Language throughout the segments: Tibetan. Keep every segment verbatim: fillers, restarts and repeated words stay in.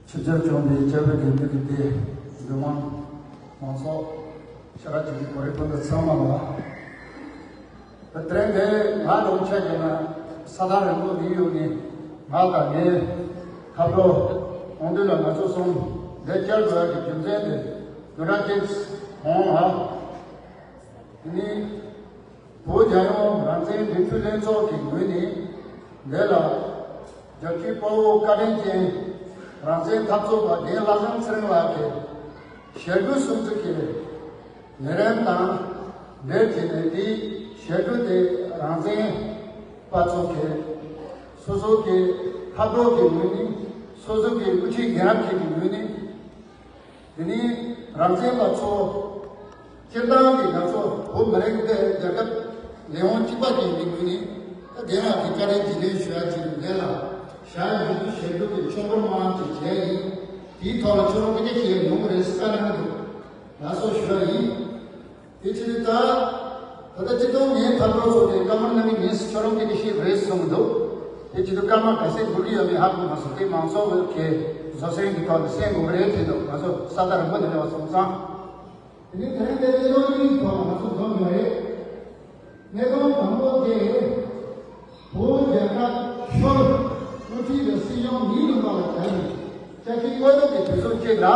ཆེད་བཅར་བྱུང་བའི་སྐྱབས་རྗེ་དགེ་འདུན་གྱི་སྡེ་འདུས་མང་མང་ཚོགས་ཤ་ར་ཅིག་གི་གོ་རིག་སྤུན་ཟླ་ཚང་མ་ལ། ད་དེ་རིང་འདི་ང་རང་ཆ་བཞག་ན་ས་ཐག་རིང་པོ་མི་ཡོང་ནི་ང་དང་ངའི་ཁ་ཕྲོ་ཁོང་འདུས་ལ་ང་ཚོ་གསུམ་འདིར་བཅར་དགོས་ཡ་གི་རྒྱུ་མཚན་དེ་འདུ་ར་ཅིག་ཧོང་ཧ་ནི། བོད་རྒྱལ་ཡོངས་རང་བཙན་སྒྲིག་འཛུགས་ལྷན་ཚོགས་ཀྱི་ངོས་ནས་འདི་ལ་རྒྱལ་གཅེས་དཔའ་བོ་བཀའ་དྲིན་ཅན་རང་བཙན་འཐབ་རྩོད་པ་རྒན་ལྷ་བཟང་ཚེ་རིང་ལགས་ཀྱི་ཞལ་འདྲི་གསུང་ཚིག་གི་ལས་རིམ་དང་འབྲེལ་བྱས་ནས། དེའི་ཞལ་འདྲི་དེ་རང་བཙན་པ་ཚོ་གིས་སོ་སོ་གི་འཐབ་གྲོགས་ཀྱི་ངོས་ནས། སོ་སོ་གི་དབུ་ཁྲིད་རྒན་རབས་ཁག་གི་ངོས་ནས། དེ་ནས་རང་བཙན་པ་ཚོ་སྤྱིར་བཏང་གི་ང་ཚོ་བོད་མི་རིགས་འདི་རྒྱལ་ཁབ་ལས་དབང་གཅིག་པ་ཅན་གྱི་ངོས་ནས། ད་རྒན་ལགས་ཀྱིས་བཀའ་དྲིན་རྗེས་དྲན་ཞུ་ཡ་ཅིག་འདི་ལ་ཞལ་འདྲི་ཞལ་འདྲི་གི་ཆོག་མཆན་མང་ཅིག་བྱས་ཡིན། དེའི་ཐོག་ལ་ཁྱོད་རང་སྐད་ཆ་བཤད་ཡོང་གི་རེད་བསམ་གྱི་འདུག་ལགས་སོ་ཞུ་ཡ་ཡིན། དེ་ཕྱིར་ད། ད་ལྟ་སྤྱི་བཏང་ངའི་འཐབ་གྲོགས་ཚོ་དེ་བཀའ་མོལ་གནང་གི་མིན། ཁྱོད་རང་སྐད་ཆ་བཤད་རེད་གསུངས་འདུག་དེ་ཕྱིར་སྐར་མ་ག་ཚོད་འགོར་གྱི་ཡོད་མེད་ཧ་གོ་མ་སོང་། དེ་མང་ཚོགས་ཀྱི་བཟོ་སེམས་ཀྱི་ཐོག་ནས་གསན་དགོས་ཀྱི་རེད་དྲན་འདུག་ང་ཚོ་ས་ཐག་རིང་པོ་ནས་སླེབས་པ་སོང་ཙང་། དེ་ནས་དེ་རིང་དེ་གནད་དོན་གཉིས་ཐོག་ང་ཚོ་འཛོམས་ཡོད་རེད། གནད་དོན་དང་པོ་དེ། བོད་རྒྱལ་ཁབ་ཤོར། དབུ་ཁྲིད་དང་སྲིད་སྐྱོང་གཉིས་ལུང་པ་ལ་བརྒྱབ་ནས་ཅ་ཆས་བཀོད་འདོམས་ཀྱི་དུས་ཚོད་གཅིག་ལ།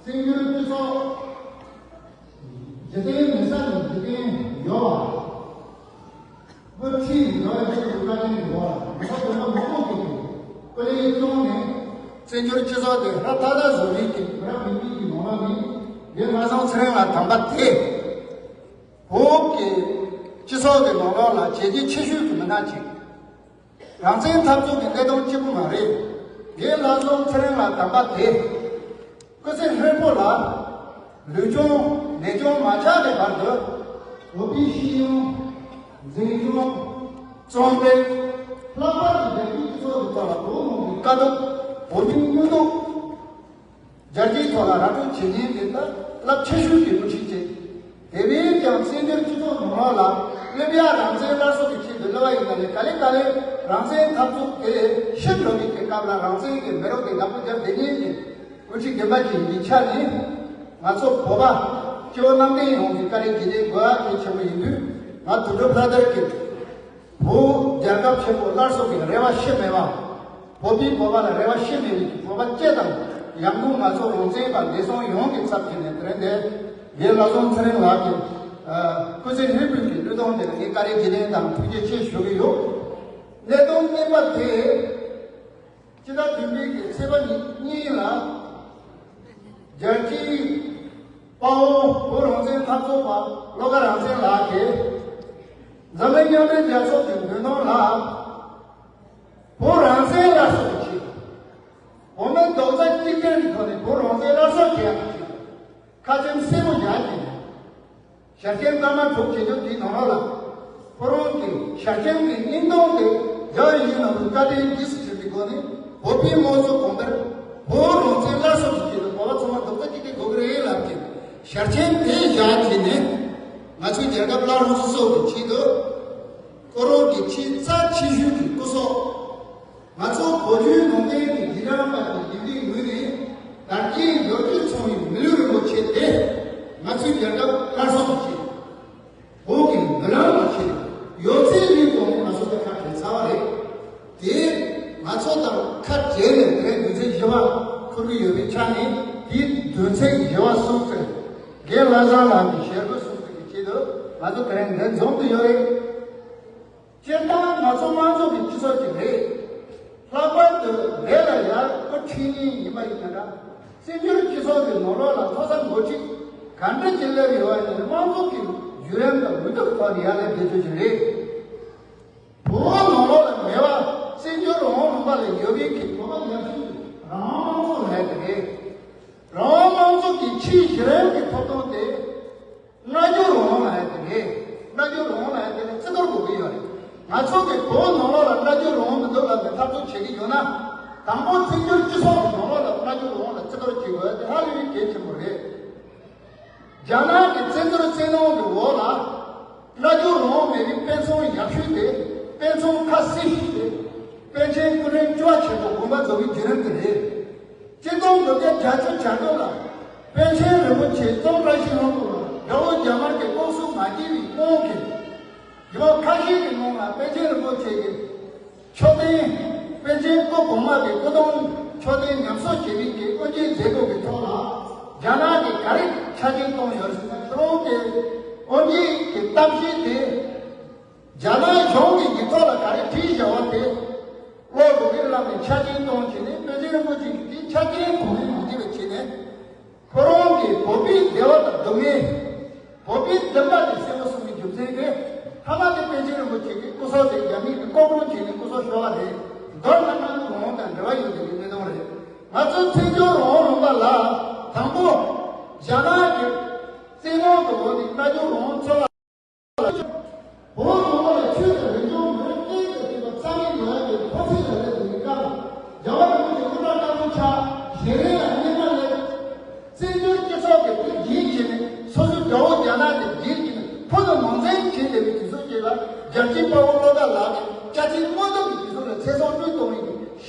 བཙན་བྱོལ་སྤྱི་ཚོགས། འཇིག་རྟེན་མེད་ས་ནས་འཇིག་རྟེན་ཡོད་པ། དབུ་ཁྲིད་ཡོད་པའི་ཆེད་དུ་བཀའ་དྲིན་ཡོད་པ། ང་ཚོ་བོད་པ་མང་པོ་ཞིག་གིས་སྐུ་ལས་བསྐྱོན་ནས། བཙན་བྱོལ་སྤྱི་ཚོགས་དེ་ཧྲ་ཐག་ཐག་བཟོ་མཁན་གྱི་བོད་རབ་བྱུང་མི་གི་ངོ་ལོག་ནི་རྒན་ལྷ་བཟང་ཚེ་རིང་ལགས་དམ་པ་དེ། བོད་ཀྱི་སྤྱི་ཚོགས་ཀྱི་ནང་ལོགས་ལ་བྱས་རྗེས་ཆེ་ཤོས་ཀྱི་མི་སྣ་ཅིག་རང་བཙན་འཐབ་རྩོད་ཀྱི་གནད་དོན་གཅིག་པུ་མ་རེད། རྒན་ལྷ་བཟང་ཚེ་རིང་ལགས་དམ་པ་དེ། སྐུ་ཚེ་ཧྲིལ་པོ་ལ་ལུས་སྦྱོང་ནད་སྦྱོང་མ་ཆག་པའི་བར་དུ། བོད་པའི་ཤེས་ཡོན། འཛིན་སྐྱོང་། རྩོམ་རིག་ལྷག་པར་དུ་རྒྱལ་སྤྱིའི་སྤྱི་ཚོགས་ཀྱི་ཐོག་ལ་བོད་མི་གི་དཀའ་སྡུག་བོད་མིའི་དངོས་ཐོག་རྒྱལ་སྤྱིའི་ཐོག་ལ་ར་སྤྲོད་བྱེད་མཁན་དེ་ད་རླབས་ཆེ་ཤོས་ཀྱི་དབུ་ཁྲིད་ཅིག་དེ་བས་ཀྱང་བཙན་བྱོལ་སྤྱི་ཚོགས་ནང་ལོགས་ལ་སླེབས་ཡ་རང་བཙན་སླར་གསོ་གི་ཆེད་དུ་སླེབས་པ་ཡིན་ན་ལས། ག་ལེ་ག་ལེ་རང་བཙན་འཐབ་རྩོད་དེ་ཤི་འགྲོ་གི་དུས་སྐབས་ལ་རང་བཙན་གྱི་མེ་རོ་དེ་བདག་པོ་རྒྱབ་བསྡད་མཁན་གྱི་དབུ་ཁྲིད་རྒན་པ་ཅིག་ཡིན་པའི་ཆ་ནས། ང་ཚོ་བོད་པ་སྤྱི་བོ་གནམ་བསྟན་ཡོངས་ཀྱི་བཀའ་དྲིན་རྗེས་དྲན་དགོས་ཡ་གལ་ཆེན་པོ་ཡིན་དུས། ང་དོན་གྲུབ་ལྷ་དར་གྱིས། བོད་རྒྱལ་ཁབ་ཆེན་པོ་སླར་གསོ་གི་རེ་བ་ཤི་མེད་པ། བོད་པའི་བོད་པ་ལ་རེ་བ་ཤི་མེད་པའི་བོད་པ་སྐྱེ་དང་། ཡང་སྒོས་ང་ཚོ་རང་བཙན་པ་འདས་སོང་ཡོངས་ཀྱི་ཚབ་བྱས་ནས། དེ་རིང་འདིར་རྒན་ལྷ་བཟང་ཚེ་རིང་ལགས་ཀྱི་སྐུ་ཚེ་ཧྲིལ་པོའི་གི་བློས་གཏོང་དེར་ངས་བཀའ་དྲིན་རྗེས་དྲན་དང་ཐུགས་རྗེ་ཆེ་ཞུ་གི་ཡོད། གནད་དོན་གཉིས་པ་དེ། སྤྱི་ཟླ་བདུན་པའི་གི་ཚེས་པ་གཉིས་ལ། རྒྱལ་སྤྱིའི་དཔའ་བོ་བོད་རང་བཙན་འཐབ་རྩོད་པ་བློ་དགའ་རང་བཙན་ལགས་ཀྱིས། འཛམ་གླིང་མཉམ་འབྲེལ་རྒྱལ་ཚོགས་ཀྱི་མདུན་ཐང་ལ། བོད་རང་བཙན་སླར་གསོ་གི་ཆེད། བོད་མི་རྡོག་རྩ་གཅིག་སྒྲིལ་གྱི་ཐོག་ནས་བོད་རང་བཙན་སླར་གསོ་བྱེད་ཡག་གི་ཆེད། ཁ་ཆེམས་གསལ་པོ་བཞག་བྱས། ཞལ་ཆེམས་སྐར་མ་དྲུག་བྱེད་ཆོག་དེའི་ནང་ལོགས་ལ། ཁོ་རང་གི་ཞལ་ཆེམས་ཀྱི་སྙིང་དོན་དེ། རྒྱ་ཡིན་ནམ་བཀའ་དྲིན་རྗེས་སུ་དྲན་པའི་སྒོ་ནས། བོད་པའི་དམངས་གཙོ་གོང་འཕེལ། བོད་རང་བཙན་སླར་གསོ་གི་ཆེད་དུ་བོད་པ་ཚང་མ་རྡོག་རྩ་གཅིག་སྒྲིལ་དགོས་ཀྱི་རེད་ལབ་ཀྱི་ཞལ་ཆེམས་དེ་བཞག་བྱས་ནས། ང་ཚོའི་རྒྱལ་ཁབ་སླར་གསོ་གི་ཆེད་དུ། ཁོ་རང་གི་ཆེས་རྩ་ཆེ་ཤོས་ཀྱི་སྐུ་སྲོག་ང་ཚོ་བོད་བརྒྱུད་ནང་བསྟན་གྱི་རྗེས་འབྲང་པ་དང་ཡིན་པའི་ངོས་ནས། དར་རྒྱས་འགྲོ་རྒྱུ་ཚང་བའི་མི་ལུས་རིན་པོ་ཆེ་དེ། ང་ཚོའི་རྒྱལ་ཁབ་སླར་གསོ་བྱེད། བོད་ཀྱི་མི་རང་བ་ཆེད་ཡོད་ཚད་ལུས་གཏོང་ནས་ང་ཚོ་ད་ཁ་བྲལ་ཚར་བ་རེད། དེ་ང་ཚོ་དང་ཁ་བྲལ་ནས་དེ་རིང་དུས་ཚོད་བཞི་པ་འཁོར་གྱི་ཡོད་པའི་ཆ་ནས། དེའི་དོན་ཚན་བཞི་པ་གསུངས་ཚེ། རྒན་ལྷ་བཟང་ལགས་ཀྱི་ཞལ་བཀོད་གསུངས་ཚེ་གི་ཆེད་དུ་ང་ཚོ་དེ་རིང་འདིར་འཛོམས་ཏེ་ཡོད་རེད། སྤྱིར་བཏང་ང་ཚོ་དམངས་གཙོ་གི་སྤྱི་ཚོགས་ཅིག་རེད། ལྷག་པར་དུ་ལས་ལ་ཡར་སྐུ་ཁྲིད་མཁན་ཡིན་པ་ཡིན་ན་འདྲ། བཙན་བྱོལ་སྤྱི་ཚོགས་ཀྱི་ནང་ལོགས་ལ་མཐོ་ས་འགོ་ཁྲིད་ག་འདྲ་ཅིག་སླེབས་ཡོད་པ་ཡིན་ན། དམངས་གཙོ་གི་བརྒྱུད་རིམ་དང་མུ་མཐུད་ཐོག་ནས་ཡར་སླེབས་བསྡད་རྒྱུ་ཅིག་རེད། བོད་ནང་ལོགས་ལ་མེད་པ། བཙན་བྱོལ་རང་དབང་ལུང་པ་ལ་ཡོད་མཁན་གྱི་བོད་པ་ཡག་ཤོས་རང་དབང་དམངས་གཙོ་ལབ་ཡ་དེ་རེད། རང་དབང་དམངས་གཙོ་གི་ཆེས་གཞི་རིམ་གྱི་ཐོབ་ཐང་དེ། སྨྲ་བརྗོད་རང་དབང་ལབ་ཡ་དེ་རེད། སྨྲ་བརྗོད་རང་དབང་ལབ་ཡ་དེ་ལ་བརྩི་བཀུར་དགོས་ཀྱི་ཡོད་རེད། ང་ཚོ་གིས་བོད་ནང་ལོགས་ལ་སྨྲ་བརྗོད་རང་དབང་མི་འདུག་ལབ་ནས་འཐབ་རྩོད་བྱེད་ཀྱི་ཡོད་ན། དང་པོ་བཙན་བྱོལ་སྤྱི་ཚོགས་ཀྱི་ནང་ལོགས་ལ་སྨྲ་བརྗོད་རང་དབང་ལ་བརྩི་བཀུར་བྱེད་དགོས་ཡ་དེ་ཧ་ལས་པའི་གལ་ཆེན་པོ་རེད། རྒྱ་ནག་གི་བཙན་འཛུལ་བཙན་གནོན་གྱི་འོག་ལ། སྨྲ་བརྗོད་རང་དབང་མེད་པའི་དཔེ་མཚོན་ཡག་ཤོས་དེ། དཔེ་མཚོན་ཁ་གསལ་ཤོས་དེ། པཎ་ཆེན་སྐུ་ཕྲེང་བཅུ་པ་ཆེན་པོ་དགོངས་པ་རྫོགས་པའི་བརྒྱུད་རིམ་དེ་རེད། གཅིག་སྟོང་དགུ་བརྒྱ་བརྒྱད་ཅུ་གྱ་དྲུག་ལ་པཎ་ཆེན་རིན་པོ་ཆེ་ཙོང་ཁ་ཤིས་ལྷུན་པོ་ལ་དགྲ་བོ་རྒྱ་དམར་གྱི་ལྐོག་ཟུང་མ་བྱས་པའི་དབང་གིས། ལོ་ཁ་ཤས་ཀྱི་སྔོན་ལ་པཎ་ཆེན་རིན་པོ་ཆེ་གིས་མཆོད་རྟེན། པཎ་ཆེན་སྐུ་གོང་མ་གི་སྐུ་གདུང་མཆོད་རྟེན་ཉམས་གསོ་བྱེད་མཁན་གྱི་དབུ་འབྱེད་མཛད་སྒོ་གི་ཐོག་ལ། རྒྱ་ནག་གིས་ག་རེ་ཆ་རྐྱེན་བཏོན་ཡོད་ཟེར་ན། ཁོ་རང་གི་དབུ་འབྱེད་ཀྱི་གཏམ་བཤད་དེ། རྒྱ་ནག་གཞུང་གིས་ཡིག་ཐོག་ལ་ག་རེ་བྲིས་བཞག་པ་དེ། ཀློག་དགོས་ཀྱི་རེད་ལབ་ནས་ཆ་རྐྱེན་བཏོན་བྱས་ནས། པཎ་ཆེན་རིན་པོ་ཆེ་གིས་དེའི་ཆ་རྐྱེན་གོ་མིན་མ་བྱས་པ་བྱས་ནས། ཁོ་རང་གིས་བོད་པའི་བདེ་བ་དང་སྡུག་བསྔལ། བོད་པའི་འདུན་པ་དེ་གསལ་པོ་གསུངས་པའི་རྒྱུ་མཚན་གྱིས། མཐའ་མ་དེ་པཎ་ཆེན་རིན་པོ་ཆེ་གི་སྐུ་སྲོག་དེ་རྒྱ་མིས་ཀྱི་ལྐོག་གཏོང་བྱས་ནས་སྐུ་སྲོག་ཤོར་བ་རེད། མདོར་ན་རྣམ་ཀུན་ལོང་དང་འབྲེལ་བ་ཡོད་པའི་གནད་དོན་རེད། ང་ཚོ་བཙན་བྱོལ་རང་དབང་ལུང་པ་ལ། དང་པོ། རྒྱ་ནག་གི་བཙན་གནོན་གྱི་འོག་ནས་བཙན་བྱོལ་རང་དབང་འཚོལ་བ། བོད་ལུང་པ་ལ་ཆོས་དང་རིག་གཞུང་མི་རིགས་གཏན་དུ་ཕྱིན་པ་རྩ་མེད་ཡོང་ཡག་གི་འཕོ་འགྱུར་ལ་སླེབས་ཡོད་པའི་སྐབས། རྒྱལ་བ་རིན་པོ་ཆེ་སྐུ་དྲག་དཀར་པོ་ཆགས། ཞལ་རས་ལ་སྙན་མ་སླེབས། བཙན་བྱོལ་སྤྱི་ཚོགས་ཀྱི་དེ་རྒྱུན་བྱས་ནས། སོ་སོའི་དགྲ་བོ་རྒྱ་ནག་དེ་རྒྱུན་བྱས་ནས་ཕུ་ནུ་ནང་འཛིང་བྱས་བསྡད་པའི་དུས་ཚོད་ཅིག་ལ། རྒྱལ་གཅེས་དཔའ་བོ་བློ་དགའ་ལགས་ཀྱིས་སྐྱ་རེངས་སྔོན་འདོན་གྱི་དུས་ཚོད་ལ་ཚེ་སྲོག་བློས་གཏོང་བའི་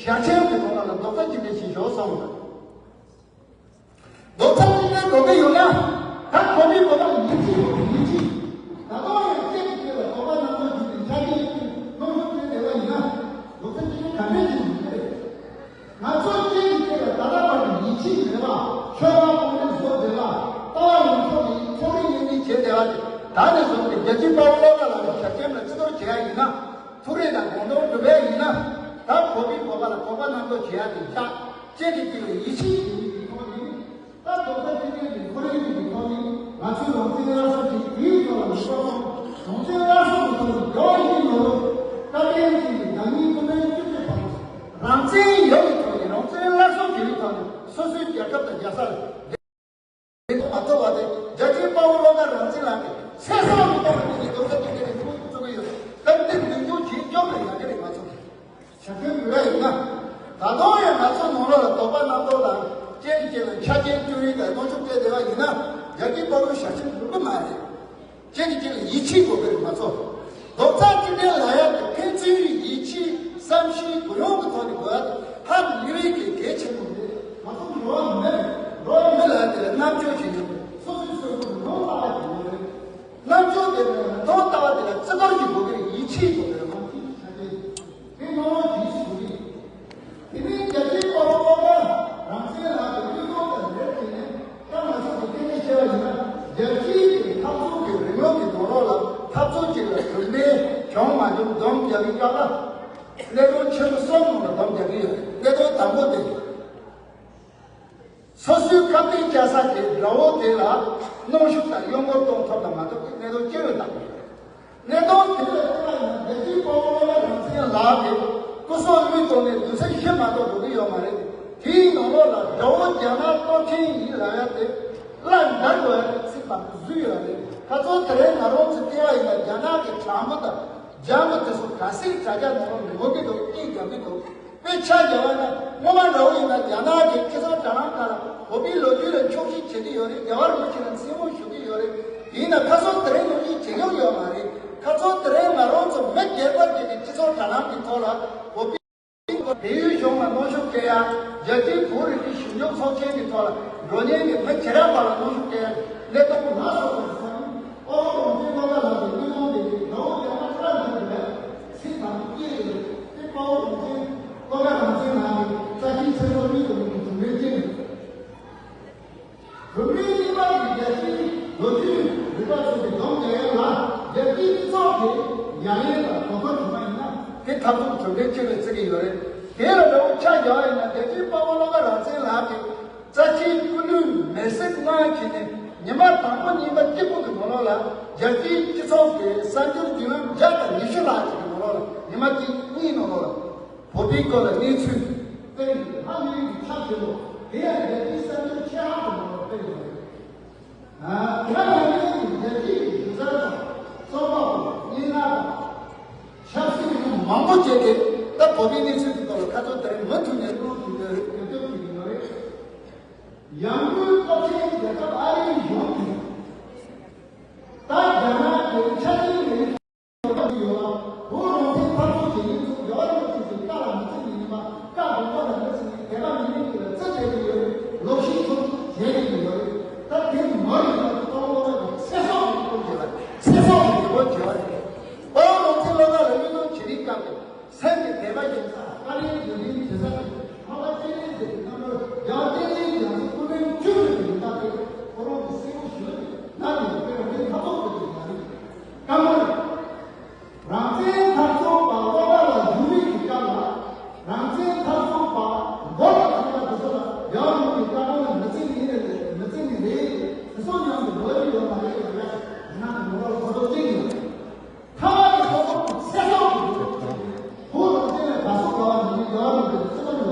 ཞལ་ཆེམས་ཀྱི་ནང་ལ་རྡོག་རྩ་གཅིག་སྒྲིལ་ཞིག་ཞོག་གསུངས། རྡོག་རྩ་གཅིག་སྒྲིལ་དགོས་ཀྱི་ཡོད་ན། ད་གོང་མའི་བོད་པ་ཡིད་ཆེས་དགོས་ཀྱི་ཡིད་ཆེས། ད་དུང་ཡང་སྐད་ཀྱི་སྐད་ལ་དོགས་པ་རྣམ་རྟོག་བརྒྱུད་དེ་ཆ་རྐྱེན་བསྐྲུན་གནོན་ཤུགས་སྤྲད་བསྡད་པ་ཡིན་ན། རྡོག་རྩ་གཅིག་སྒྲིལ་ག་འདྲས་ཀྱི་ཡིན་གྱི་རེད། ང་ཚོ་སྐད་ཀྱི་སྐད་ལ་ད་ལྟ་བར་དུ་ཡིད་ཆེས་མེད་པ། ཆོལ་ཁ་གཏོང་ལེན་བཟོ་བསྡད་པ། ལྟ་བ་ཡོངས་རྫོགས་ཀྱི་ཕྱོགས་རིས་གཉིས་གཉིས་བྱས་བསྡད་པ་དེ། ད་ནས་བཟུང་སྟེ་རྒྱལ་གཅེས་དཔའ་བོ་བློ་དགའ་ལགས་ཀྱི་ཞལ་ཆེམས་ལ་བརྩི་བཀུར་བྱེད་ཡ་ཡིན་ན། ཐུགས་རེ་དང་དགོངས་དོན་སྒྲུབ་པ་ཡིན་ན། ད་བོད་པའི་བོད་པ་ལ་དོགས་པ་རྣམ་རྟོག་བྱེད་ཡ་དེ་བཞག་སྐད་ཀྱི་སྐད་ལ་ཡིད་ཆེས་བྱེད་མཁན་གྱི་ཐོག་ནས། ད་རྡོག་རྩ་གཅིག་སྒྲིལ་གྱི་ཁོར་ཡུག་གི་ཐོག་ནས། ང་ཚོས་རང་བཙན་སླར་གསོ་བྱེད་དུས་ཐོག་ལ་མི་ཐོག་རང་བཙན་སླར་གསོ་གི་ཐོག་ནས་དགེ་བ་ཡིན་ནོ། བཀའ་དྲིན་ཅན་གྱི་ཟླ་ཉིན་སྐུ་ཕྲེང་བཅུ་གཅིག་པ། རང་བཙན་ཡོད་པའི་ཐོག་ནས། རང་བཙན་སླར་གསོ་བྱེད་པའི་ཐོག་ནས། སོ་སོའི་རྒྱལ་ཁབ་དང་རྒྱལ་ས་ལ་བདེ་སྡུག་མ་ཐོབ་པ་དེ། རྒྱལ་གཅེས་དཔའ་བོ་བློ་དགའ་རང་བཙན་ལགས་ཀྱིས་ཚེ་སྲོག་མི་གཏོང་བ་དེ་ནི་རྡོག་རྩ་གཅིག་སྒྲིལ་གྱི་ཐུགས་བརྩི་གི་ཡོད། སྐབས་འདིར་མདུན་སྐྱོད་བྱེད་སྐྱོབ་ལ་ཡག་གི་རེད། ང་ཚོ་གི་ཞབས་ཞུ་ཡོད་ཡིན་ན། ད་དུང་ཡང་ང་ཚོ་ནང་ལོགས་ལ་དོགས་པ་རྣམ་རྟོག་དང་། སྐད་ཀྱི་སྐད་ལ་ཆ་རྐྱེན་བསྐྲུན་རིགས་དང་གནོན་ཤུགས་སྤྲད་བསྡད་པ་ཡིན་ན། རྒྱལ་གཅེས་དཔའ་བོའི་ཞབས་ཞུ་འགྲུབ་ཀྱི་མ་རེད། སྐད་ཀྱི་སྐད་ལ་ཡིད་ཆེས་དགོས་ཀྱི་རེད། ང་ཚོ་རྡོག་རྩ་གཅིག་སྒྲིལ་ལ་ཡག་གི་ཕན་ཚུན་ཡིད་ཆེས་བསམ་ཤེས་གུ་ཡངས་ཀྱི་ཐོག་ནས་དགོས་ཡ་དེ་ཧ་ལས་པའི་གལ་ཆེན་པོ་རེད། ང་ཚོ་འགྲོ་བ་མི་རེད། འགྲོ་བ་མི་ལ་དེ་ལ་རྣམ་དཔྱོད་ཅིག་ཡོད་རེད། སོ་སོའི་སོ་སོ་མི་མཐོང་ལྟ་བ་ཅིག་ཡོད་རེད། རྣམ་དཔྱོད་དེ་ལ་མི་མཐོང་ལྟ་བ་དེ་ལ་བརྩི་བཀུར་ཅིག་དགོས་ཀྱི་རེད། ཡིད་ཆེས་དགོས་ཀྱི་རེད། ང་ཚོའི་ཆ་རྐྱེན་དེ་ནོར་ལོག་ཅིག་ཞུ་གི་རེད། དེ་ནས་རྒྱལ་གཅེས་དཔའ་བོ་བློ་དགའ་རང་བཙན་ལགས་ཀྱི་བློས་གཏོང་དང་འབྲེལ་བྱས་ནས། ད་ང་ཚོ་གི་སྐད་ཆ་བཤད་པ་ཡིན་ན། རྒྱལ་སྤྱིའི་གི་འཐབ་རྩོད་ཀྱི་རིང་ལུགས་ཀྱི་ནང་ལོགས་ལ། འཐབ་རྩོད་ཅིག་ལ་གྲུབ་འབྲས་བྱུང་མ་བྱུང་སྡོམ་རྒྱག་གི་སྐབས་ལ། གནད་དོན་ཆེན་པོ་གསུམ་ནང་ལ་སྡོམ་རྒྱག་གི་ཡོད། གནད་དོན་དང་པོ་དེ། སོ་སོའི་ཁ་གཏད་བཅག་ས་དེ་དགྲ་བོ་དེ་ལ་གནོན་ཤུགས་དང་གཡོ་འགུལ་གཏོང་ཐབས་དང་མ་ཐབས་ཀྱི་གནད་དོན་གཅིག་ལ་བརྟག་དགོས། གནད་དོན་དེ་ལ་བལྟས་པ་ཡིན་ན། རྒྱལ་གཅེས་དཔའ་བོ་བློ་དགའ་རང་བཙན་ལགས་ཀྱི་སྐུ་སྲོག་བློས་གཏོང་ནས་དུས་ཚོད་བཞི་མ་གཏོགས་འགྲོ་གི་ཡོད་མ་རེད། དེའི་ནང་ལོགས་ལ་དགྲ་བོ་རྒྱ་ནག་གཏོར་མཁན་ཡིན་ལབ་ཡ་དེ་སླར་འདར་དགོས་ཡ་དེ་ཚིག་དང་པོ་བཟོས་ཡོད་རེད། ཁ་སང་དེ་རིང་ང་རང་ཚོས་བལྟས་པ་ཡིན་ན། རྒྱ་ནག་གི་དྲང་པོ་དང་རྒྱ་མི་དེ་ཚོ་ག་ཚོད་དྲ་རྒྱ་ནང་ལ་ངོ་གི་འདུག་སྐད་རྒྱག་གི་འདུག་དཔེ་ཆ་བཞག་པ་ན། སྔོན་མ་འདྲ་བོ་ཡིན་ན། རྒྱ་ནག་གི་སྤྱི་ཚོགས་དྲ་ལམ་ཁག་ལ་བོད་པའི་ལོ་རྒྱུས་ལ་འཁྱོག་བཤད་བྱེད་ཀྱི་ཡོད་རེད། རྒྱལ་བ་རིན་པོ་ཆེ་ལ་མཚན་དབང་ཞུ་གི་ཡོད་རེད། ཡིན་ན་ཁ་སང་དེ་རིང་ནོར་འཁྲུལ་བྱེད་མྱོང་ཡོད་མ་རེད། ཁ་སང་དེ་རིང་ང་རང་ཚོ་མི་སྒེར་པ་ཅིག་གིས་སྤྱི་ཚོགས་དྲ་ལམ་གྱི་ཐོག་ལ་བོད་པའི་བལ་ཡུལ་གཞུང་ལ་གནོན་ཤུགས་སྤྲད་ཡ། རྒྱལ་སྤྱིའི་བོད་རིག་གཞུང་ཞིབ་འཇུག་ཚོགས་ཆེན་གྱི་ཐོག་ལ་འགྲོ་མཁན་གྱི་མི་ཇེ་རབས་པ་ལ་གནོན་ཤུགས་སྤྲད་ཡ། གནད་དོན་ལ་སོགས་པའི་ས་ནས། དཔའ་བོ་རང་བཙན་བློ་དགའ་ལགས་ཀྱི་བློས་གཏོང་དེ་དགྲ་བོ་རྒྱ་དམར་ཁྲ་འདུག་པས་ཚིག་དང་པོ་སྐྱེས་ཡོད་རེད། དེ་དཔའ་བོ་རང་བཙན་བློ་དགའ་རང་བཙན་ལགས་ཀྱི་རྩ་ཆེའི་ཚེ་སྲོག་བློས་གཏོང་གི་གྲུབ་འབྲས་ཅན་རེད། གྲུབ་འབྲས་གཉིས་པ་དེ། རྒྱལ་སྤྱིའི་ལོ་རྒྱུས་རིག་པ་ཚོ་གིས་སྡོམ་རྒྱག་ཡ་ལ། རྒྱལ་སྤྱིའི་སྤྱི་ཚོགས་ཀྱི་ཉམས་ལེན་དང་དོ་ཁུར་བྱུང་བ་ཡིན་ན། དེ་འཐབ་རྩོད་གྲུབ་འབྲས་ཅན་ལ་བརྩི་གི་ཡོད་རེད། དེ་ལ་འདྲ་བོ་ཆ་བཞག་པ་ཡིན་ན། རྒྱལ་གཅེས་དཔའ་བོ་བློ་དགའ་རང་བཙན་ལགས་ཀྱིས་རྩ་ཆེའི་སྐུ་ལུས་མེར་སྲེག་གནང་བྱས་ནས། ཉི་མ་དང་པོ་གཉིས་པ་གཅིག་པུ་གི་ནང་ལོགས་ལ། རྒྱལ་སྤྱིའི་སྤྱི་ཚོགས་ཀྱི་གསར་འགྱུར་བརྒྱུད་ལམ་བརྒྱ་དང་ཉི་ཤུ་ལྷག་ཅིག་གི་ནང་ལོགས་ལ། ཉི་མ་གཅིག་གཉིས་ནང་ལོགས་ལ་བོད་པའི་སྐོར་ལ་གནས་ཚུལ་སྤེལ་ནས། ཧ་ལས་པའི་ཁྱབ་ཆེན་པོ་དེ་ཡང་རྒྱལ་སྤྱིའི་གསར་འགྱུར་ཆེ་ཁག་གི་ནང་ལོགས་སྤེལ་ཡོད་རེད། ཨ། དེ་ཡང་ང་ཚོའི་རྒྱལ་སྤྱིའི་གཞི་རྩའི་ཐོག་རྩོམ་པ་པོ། སྙན་ངག་པ། ཆབ་སྲིད་ཀྱི་མི་མང་པོ་བཅས་ཀྱིས་ད་བོད་པའི་གནས་ཚུལ་གྱི་ཐོག་ལ་ཁ་ཚོན་དེ་རིང་མུ་མཐུད་ནས་གླེང་བརྗོད་བྱེད་ཀྱི་ཡོད་རེད། ཡང་སྒོས་སྟོབས་ཆེན་རྒྱལ་ཁབ་ཨ་རིའི་གཞུང་གིས་ད་རྒྱ་ནག་གི་ཆ་རྐྱེན་མེད་པའི་ཐོག་ཡོད་པ། བོད་རང་བཙན་འཐབ་རྩོད་བྱེད་མཁན་ཚོ་རྒྱལ་བ་རིན་པོ་ཆེ་གི་བཀའ་ལ་མི་བརྩི་མཁན་ཡིན་པ། བཀའ་དགོངས་པ་ལ་མི་བརྩི་མཁན། དད་པ་མེད་མཁན་ཚོ་ལ་རྩིས་སྤྲད་དགོས། ཚོགས་ཆེན་ཡིན། ཐ་མ་གི་ཚོགས་ཚོགས་ཀྱི་ཚེ་སྲོག་གི་འདུ་འགོད་བྱེད་པ། བོད་རང་བཙན་ལ་དགའ་བསུ་དགའ་བ་འདི་ནི་ཡོད་མི་འདུག་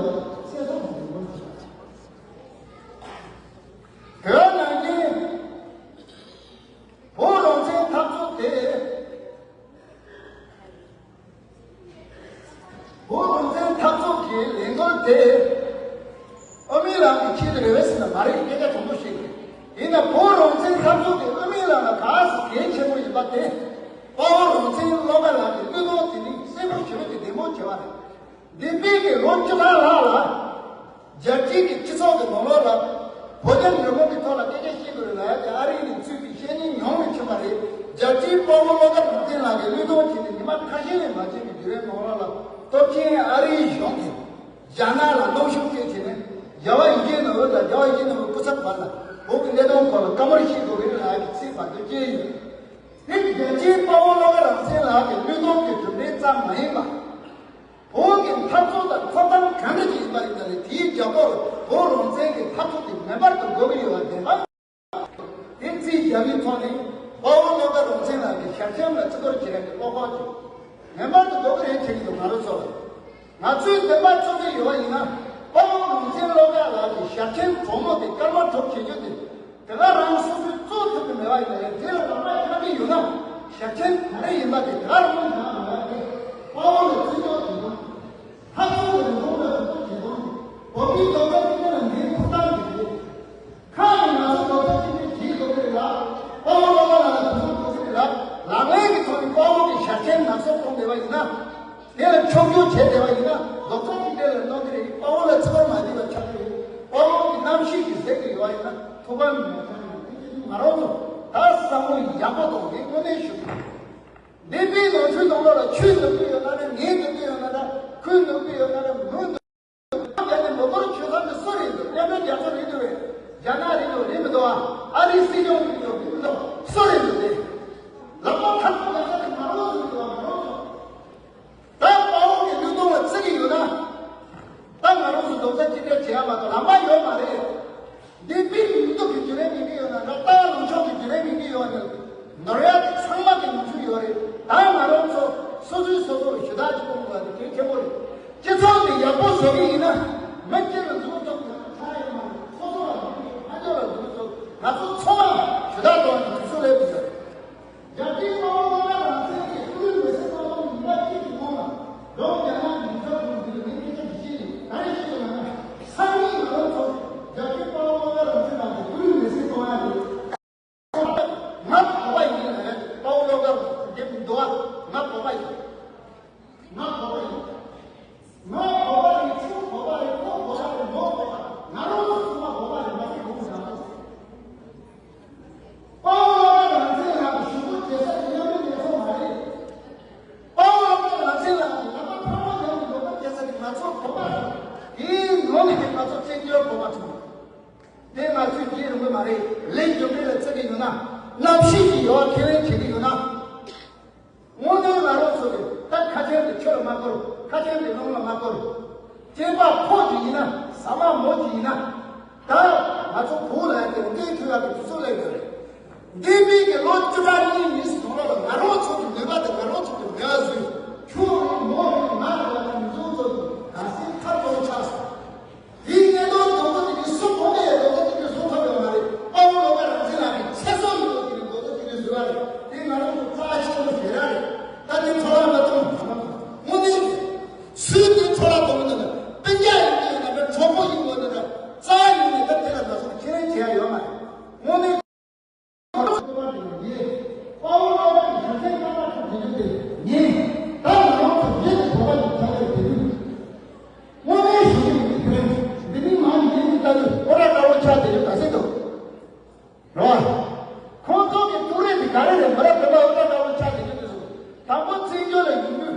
ཚེ་སྲོག་གི་འདུ་འགོད་བྱེད་པ། དེ་ནང་བཞིན་བོད་རང་བཙན་འཐབ་རྩོད་དེ། བོད་རང་བཙན་འཐབ་རྩོད་ཀྱི་ལས་འགུལ་དེ་དབུ་མའི་ལམ་གྱི་ཆེད་དུ་རེད་པས་ཟེར་ན་མ་རེད། སྐད་ཆ་དྲང་པོ་བཤད་ཀྱི་ཡིན་ན། བོད་རང་བཙན་འཐབ་རྩོད་དེ་དབུ་མའི་ལམ་ལ་ག་ཟེ་གལ་ཆེན་པོ་ཡིན་པ་དེ། དཔའ་བོ་རང་བཙན་བློ་དགའ་ལགས་ཀྱི་བློས་གཏོང་དེ་ནི་གསལ་པོ་ཞེ་པོ་ཅིག་བདེན་དཔང་བྱས་པ་རེད། འདས་པའི་གི་ལོ་བཅུ་ཕྲག་ལྷག་ལ། རྒྱལ་སྤྱིའི་གི་སྤྱི་ཚོགས་ཀྱི་ནང་ལོགས་ལ། བོད་དོན་ཉོ་མོ་གི་ཐོག་ལ་སྐད་ཆ་བཤད་དགོས་རེད་ལབ་ཡ་དེ་ཨ་རི་ནས་ཚུད་པའི་བཤད་མཁན་ཉུང་ནས་ཕྱིན་པ་རེད། རྒྱལ་སྤྱིའི་དཔའ་བོ་བློ་དགའ་རང་བཙན་ལགས་ཀྱིས་བློས་གཏོང་བྱས་ནས་ཉི་མ་ཁ་ཤས་ལས་མ་ཕྱིན་པའི་དུས་རིང་ནང་ལོགས་ལ། སྟོབས་ཆེན་ཨ་རིའི་གཞུང་གིས་རྒྱ་ནག་ལ་སྣུམ་ཞིང་སྤྲད་བྱས་ནས། རྒྱལ་བ་ཡིད་བཞིན་ནོར་བུ་དང་རྒྱལ་བ་ཡིད་བཞིན་ནོར་བུའི་སྐུ་ཚབ་བར་ལ་བོད་ཀྱི་གནད་དོན་སྐོར་ལ་བཀའ་མོལ་བྱེད་དགོས་ཀྱི་རེད་ལབ་ཡ་གི་ཚིག་བར་དུ་བསྐྱལ་ཡོད། དེ་རྒྱལ་སྤྱིའི་དཔའ་བོ་བློ་དགའ་རང་བཙན་ལགས་ཀྱི་བློས་གཏོང་གི་གྲུབ་འབྲས་ཙམ་མ་ཡིན་པ། བོད་ཀྱི་འཐབ་རྩོད་དང་ཐོབ་ཐང་གང་འདྲ་ཅིག་ཡིན་པ་ཡིན་ན་ལས། དེའི་རྒྱབ་ལོགས་ལ་བོད་རང་བཙན་གྱི་འཐབ་རྩོད་དེ་མེ་འབར་དུ་འགྲོ་གི་ཡོད་པ་བདེན་པ། དེ་རྩིས་རྒྱག་པའི་ཐོག་ནས་དཔའ་བོ་བློ་དགའ་རང་བཙན་ལགས་ཀྱི་ཞབས་ཁྲིམས་ལ་བརྩི་བཀུར་བྱེད་ཡག་གི་བློ་ཁོག་ཅིག་མེ་འབར་དུ་འགྲོ་གི་རེད་བྱེད་ཀྱི་འདུག་ང་རང་ཚོ་ལ། ང་ཚོའི་བདེན་པ་རྩོད་ཀྱི་ཡོད་པ་ཡིན་ན། དཔའ་བོ་རང་བཙན་བློ་དགའ་ལགས་ཀྱི་ཞབས་ཁྲིམས་གྲོགས་མོ་དེ་སྐར་མ་དྲུག་བྱེད་རྒྱུ་དེ། དེ་ག་རང་སོ་སོས་རྩོད་ཐུབ་ཀྱི་མེད་པ་ཡིན་ན་ཡང་། དེ་ལ་ལག་པ་འཆང་གི་ཡོད་ན། ཞབས་ཁྲིམས་ག་རེ་ཡིན་པ་དེ་དེ་ག་རང་མོས་བཞག་མེད་པ་དེ། དཔའ་བོ་ལ་བརྩི་འཇོག་བྱེད་སྟངས། འཐབ་རྩོད་ཀྱི་རིན་གོང་ལ་བརྩི་འཇོག་བྱེད་སྟངས། བོད་མིའི་རྡོག་རྩ་གཅིག་སྒྲིལ་ལ་འགན་འཁུར་སྟངས་ཀྱི་རེད། ཁ་ནས་ང་ཚོ་རྡོག་རྩ་གཅིག་སྒྲིལ་བྱེད་དགོས་ཀྱི་རེད་ལ། དཔའ་བོ་བློ་དགའ་ལགས་ལ་དུས་ཚོད་དགོས་ཀྱི་རེད་ལ། ལག་ལེན་གྱི་ཐོག་ནས་དཔའ་བོ་གི་ཞབས་ཁྲིམས་ནག་སོག་གཏོང་བསྡད་པ་ཡིན་ན། དེ་ལ་ཕྱོགས་བསྒྱུར་བྱས་བསྡད་པ་ཡིན་ན། རྡོག་རྩ་གཅིག་སྒྲིལ་ལ་གནོད་ཀྱི་རེད། དཔའ་བོ་ལ་བརྩི་བཀུར་མ་བྱས་པ་ཆགས་ཀྱི་རེད། དཔའ་བོ་གི་རྣམ་ཤེས་ཀྱིས་ཟེར་གྱི་ཡོད་པ་ཡིན་ན། ཐུགས་ཕམ་མེད་པ་ཆགས་ཀྱི་རེད། དེ་ང་རང་ཚོ་ད་བསམ་བློ་ཡག་པོ་གཏོང་དགོས་དངོས་གནས་ཞུ། འདས་པའི་ལོ་རྒྱུས་ནང་ལོགས་ལ་ཆོས་འདུལ་གྱི་ཡོད་ན་འདྲ། ངས་འདུལ་གྱི་ཡོད་ན་འདྲ། ཁོས་འདུལ་གྱི་ཡོད་ན་འདྲ། མོས་འདུལ། རྒྱ་ནས་མི་འབོར་ཆོས་ས་དེ་སུ་རེད་འདུག་སྐྱབས་མགོན་རྒྱ་མཚོ་རེད་འདུག་རེད། རྒྱ་ནག་རེད་འདུག་རེད་མི་འདུག་ཨ་རིའི་སྲིད་སྐྱོང་རེད་འདུག་རེད་མི་འདུག་སུ་རེད་འདུག་དེ། ལག་པ་ཐག་ཐག་ལ་ས་དེ་མ་རོགས་རེད་འདུག་མ་རོགས་འདུག་ད་དཔའ་བོ་གི་བློས་གཏོང་ལ་བརྩི་གི་ཡོད་ན། ད་ང་རང་ཚོ་རྡོག་རྩ་གཅིག་སྒྲིལ་བྱེད་ཡ་མ་གཏོགས་ལམ་ཁ་ཡོད་མ་རེད། འདས་པའི་མི་ཐོག་གི་བརྒྱུད་རིམ་ཡིན་གྱི་ཡོད་ན་འདྲ། ད་ལངས་ཕྱོགས་ཀྱི་བརྒྱུད་རིམ་ཡིན་གྱི་ཡོད་ན། ནོར་ཡ་དེ་ཚང་མ་གི་ནོར་འཁྲུལ་ཡོད་རེད། ད་ང་རང་ཚོ་སོ་སོས་སོ་སོར་ཞུ་དག་ཅིག་གཏོང་དགོས་པ་དེ་གལ་ཆེན་པོ་རེད། སྤྱི་ཚོགས་དེ་ཡག་པོ་བཟོ་གི་ཡིན་ན། མི་སྤྱི་ལ་འཛུལ་ཐུབ་ཀྱི་ཆགས་ཡོད་མ་རེད། སོ་སོ་ལ་འཛུལ་ཐུབ། ཕ་ཇོ་ལ་འཛུལ་ཐུབ། ང་ཚོ་ཚང་མ་ཞུ་དག་གཏོང་བའི་དུས་ཚོད་སླེབས་ཡོད་རེད། རྒྱལ་སྤྱིའི་དཔའ་བོ་བློ་དགའ་རང་བཙན་གྱིས་བཀུར་འོས་མི་སེར་གཙོ་བོ་ཉིས་བརྒྱ་གཅིག་གི་གོང་ལ་ལོ་བརྒྱ་ནང་ཉིན་ཚབ་ཀྱི་འདི་ལ་ངས་སྐད་ཆ་འདི་བཤད་ནས་ག་རེ་བཤད་ཀྱི་ཡོད་ན། སང་ཉིན་ང་རང་ཚོ་རྒྱལ་སྤྱིའི་དཔའ་བོ་བློ་དགའ་རང་བཙན་ལགས་ཀྱིས་བཀུར་འོས་མི་སེར་གཏོང་ཡ་རེད། ང་བོད་པ་ཡིན་ལབ་ཡ་དཔའ་བོ་བློ་དགའ་རང་བཙན་འདེམས་འདུག་ང་བོད་པ་ཡིན། ང་བོད་པ་ཡིན། ང་བོད་པ་ཡིན། ཁྱོད་བོད་པ་རེད། ཁོ་བོད་པ་རེད། མོ་བོད་པ། ང་རང་ཚོ་ཚང་མ་བོད་པ་རེད། མ་གཞི་བོད་མི་རང་ཚོ་རེད། དཔའ་བོ་བློ་དགའ་རང་བཙན་ལགས་ཀྱི་ཞུ་སྒོ་བྱེད་ས་དེ་མཉམ་འབྲེལ་རྒྱལ་ཚོགས་མ་རེད། དཔའ་བོ་བློ་དགའ་རང་བཙན་ལགས་ཀྱི་ལག་པ་འཕར་མ་རྒྱབ་ནས་ལོག་པ་བྱེད་ས་དེ་ང་ཚོ་བོད་པ་རེད། དེའི་ནང་ནས་ཀྱང་ང་ཚོ་བཙན་བྱོལ་བོད་པ་ཚོ་རེད། དེ་ང་ཚོས་བརྗེད་རུང་གི་མ་རེད། ལས་རྒྱུ་འབྲས་ལ་བརྩི་གི་ཡོད་ན། རྣམ་ཤེས་ཀྱི་ཡོད་པ་ཁས་ལེན་བྱེད་ཀྱི་ཡོད་ན། དངོས་གནས་ང་རང་ཚོ་གིས་ད་ཁ་ཆེམས་དེ་ཆུ་ལ་མ་བསྐོར། ཁ་ཆེམས་དེ་རླུང་ལ་མ་བསྐོར། སྐྱེས་པ་ཕོ་ཅིག་ཡིན་ན། ཟ་མ་མོ་ཅིག་ཡིན་ན། ད་ང་ཚོ་བོད་ལ་ཡང་དེ་འདྲའི་ཐུག་ཡག་གི་དུས་ཚོད་སླེབས་ཡོད་རེད། འདས་པའི་གི་ལོ་བཅུ་ཕྲག་གཉིས་གཉིས་སུ་ནང་ལོགས་ལ་ང་རང་ཚོ་གི་ནུས་པ་དེ་ང་རང་ཚོ་གི་མེད་པ་བཟོས། ཁྱོད་རེད། མོ་རེད། ང་རེད་ལབ་ན་མི་ཚོ་ཚོ་གི་ག་སེ་ཁ་གཏོང་ཆགས་སོང་། དེའི་གནད་དོན་རྡོག་རྩ་གཅིག་སྒྲིལ་སུ་གོ་གནས་རྡོག་རྩ་གཅིག་སྒྲིལ་བཟོ་ཐུབ་ཡོད་མ་རེད། དཔའ་བོ་བློ་དགའ་རང་བཙན་ལགས་ཀྱི་ཚེ་སྲོག་ཡིན་པ་དེ་ནི་རྡོག་རྩ་གཅིག་སྒྲིལ་བཟོས་པ་རེད། དེ་ང་རང་ཚོ་རྩ་ཆེན་པོ་ཞེ་དྲག་རེད། ད་དེ་འཕྲོ་བརླག་མ་གཏོང་། དངོས་གནས་རེད། སུས་དེ་འཕྲོ་བརླག་གཏོང་གི་འདུག་ན། སྤུན་ཀྱག་ཡིན་གྱི་ཡོད་ན་འདྲ། གྲོགས་པོ་ཡིན་དགོས་ན་འདྲ། རྩ་ཡིན་ནས་ད་དེ་ལ་ང་ཚོ་ཁས་ལེན་བྱེད་ཡ་ཡོད་མ་རེད། དངོས་གནས། དཔའ་བོ་བློ་དགའ་གི་ཞབས་འདེགས་ཀྱི་རྣམ་པ་ཐོག་དེ་དུས་དེ་ཉིན། ད་ང་རང་ཚོ་རྗེས་སུ་བོད་པ་ཡིན་ཚར་བའི་དེ་དུས། དངོས་གནས་ཞུ་གི་ཡིན། དེ་རིང་འདི་ནི་མང་ཉིན་གྱི་ལྟ་དུས་ཨོ་ར་དཀར་པོ་ཆགས་བསྡད་ཡོད་ད་ཟེར་འདུག་རེད་བ། ཁོང་ཚོ་གི་ཐུགས་རེ་དེ་ག་རེ་རེད། མི་རབས་གོང་མ་ཨོ་ར་དཀར་པོ་ཆགས་བསྡད་ཡོད་དུས་སུ། དང་པོ་བཙན་བྱོལ་ལ་ཡོང་དུས་